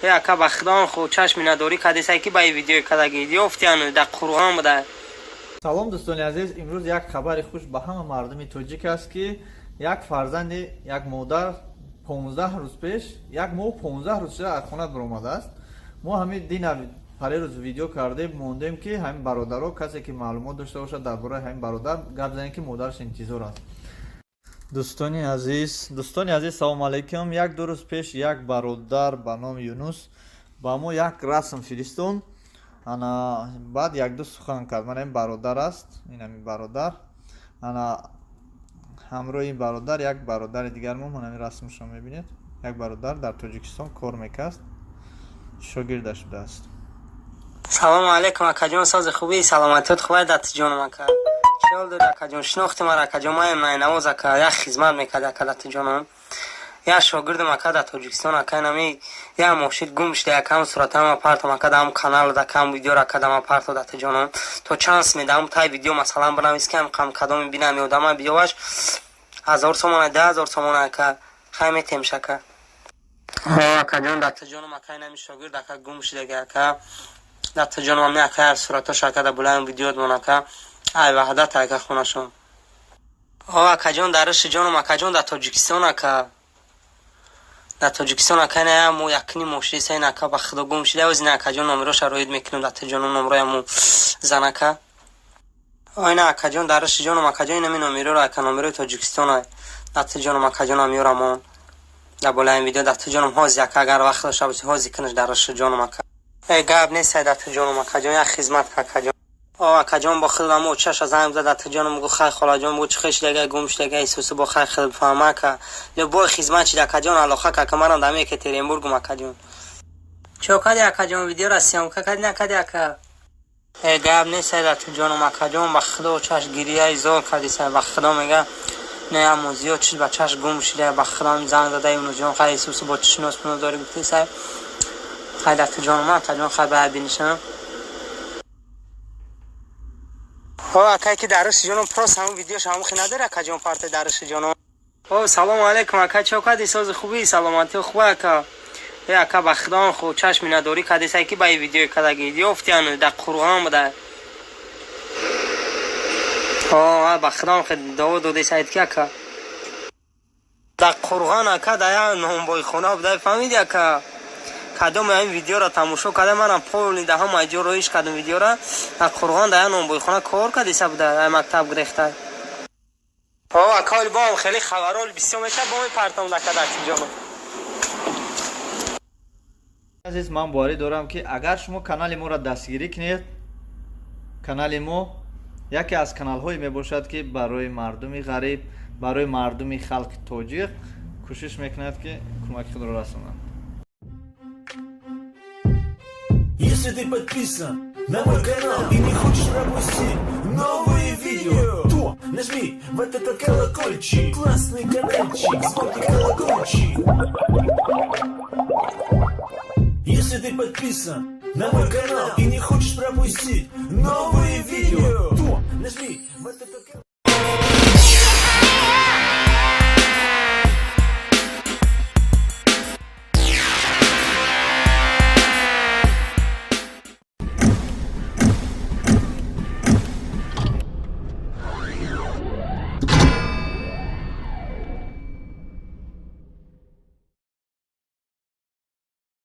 Ака, ба худоам ху чашми надорӣ кадесай, ки ба и видеои кадаги ёфтиян, дар Қурғон буда. Салом, дӯстони азиз! Имрӯз як хабари хуш ба ҳама мардуми тоҷик аст, ки як фарзанди як модар 15 рӯз пеш, як моҳ 15 рӯз шуда, аз хона баромадааст. Мо ҳамин дина парерӯз видео кардем, мондем, ки ҳамин бародаро, касе ки маълумот дошта бошад дар бораи ҳамин бародар, гап занем, ки модараш интизор аст. Дӯстони азиз, дӯстони азиз, салому алайкум! Як ду рӯз пеш як бародар ба номи Юнус ба мо як расм фиристон. Ана баъд якду сухан кард. Мана ин бародар аст, ин ҳамин бародар. Ана ҳамроҳи ин бародар як бародари дигар мо. Мана ин расмшо мебинед. Як бародар дар Тоҷикистон кор мекард, шогирда шудааст. Салому алайкум, акаҷон, сози, хубӣ, саломатиёт хубай, датиҷонам, ака? Чӣ ҳол дори, акаҷон? Шинохти мара, акаҷон? Маем Найнавоз, ака, як хизмат мекард, ака, датиҷонам. Як шогирдам, ака, дар Тоҷикистон, ака, нами як мошин гум шуда, якам суратама партом, ака, дам канал, дакам видеоро, ака, дама парто, датиҷонам. То чанд медам тай видео, масалан, бинавис, ки ҳам кадоми бинами одама биёваш, 1000 сомона, 10 000 сомона, ака, хай метемш, ака. Акаҷон, датиҷонам, ака, нами шогирд, ака, гум шудаги, ака, датиҷонам, ами, ака, суратош, ака, да булаем видеодмон, ака, ай Ваҳдат, ака, хонашон. О, акаҷон, дариши ҷонам, акаҷон, дар Тоҷикистон, ака, дар Тоҷикистон, ака, ина мо якни мошини сайн, ака, ба худо, гум шуда. Озина, акаҷон, номероша роид мекунем, датиҷонам, номрои аму занака. Ина, акаҷон, дариши ҷонам, акаҷон, инами номероро, ака, номерои Тоҷикистон, датиҷонам, акаҷонам, ёрамон дар болаи видео, датиҷонам. Ҳози, ака, агар вақт дошта бошӣ, ҳози кунаш, дариши ҷонам, ака. Э, гап нест, датиҷонам, акаҷон, як хизмат, акаҷон. О, акаҷон, бо худам очаша занг зад, датиҷонам, гу хай, холаҷон, бу чӣ хешидага, гум шудага, исусу бо хай хел фаҳма, ака, любой хизмат шид, акаҷон, алоқа, ака, марам дар Екатеринбургум, акаҷон. Чо кади, акаҷон, видеора съёмка кади, накади, ака? Э, гап нест, датиҷонам, акаҷон, ба худо, чаш гирияи зор кадиса, ба худо, мега не, амо зиёд чиз бачаш гум шуда, ба худо, занг зада, Юнусҷон, хай, исусу бо чӣ шинос дори, гуфтисай, хай, датиҷонам, акаҷон, хай, бая бинишам. О, акай, ки дариши ҷонам, просто ҳамун видеош ҳамун хи надори, акаҷон, парте, дариши ҷонам. О, салому алайкум, ака, чо кади, сози, хубӣ, саломатӣ хуба, ака? Э, ака, ба худоам ху чашми надорӣ кадесай, ки ба и видеои кадаги ёфтиян, дар Қурғон буда. О, ба худоам хе дово додесайд, ки, ака, дар Қурғон, ака, дар як нонбойхона буда, фаҳмиди, ака? Кадоме ҳамин видеоро тамошо карда, манам полный да ҳама ҷо роиш кардам видеора. Дар Қурғон, дар як нонбойхона кор кардиса буда, ай мактаб гирехта. О, ака, оли боам хеле хабарол бисёр мешавад, бо мепартам, дака, датиҷоно. Азиз, ман боварӣ дорам, ки агар шумо канали моро дастгирӣ кунед, канали мо яке аз каналҳое мебошад, ки барои мардуми ғариб, барои мардуми халқи тоҷик кӯшиш мекунад, ки кӯмаки худро расонад. Если ты подписан на мой канал и не хочешь пропустить новые видео, то нажми вот этот колокольчик. Классный каналчик, звонкий колокольчик. Если ты подписан на мой канал и не хочешь пропустить новые видео, то нажми вот этот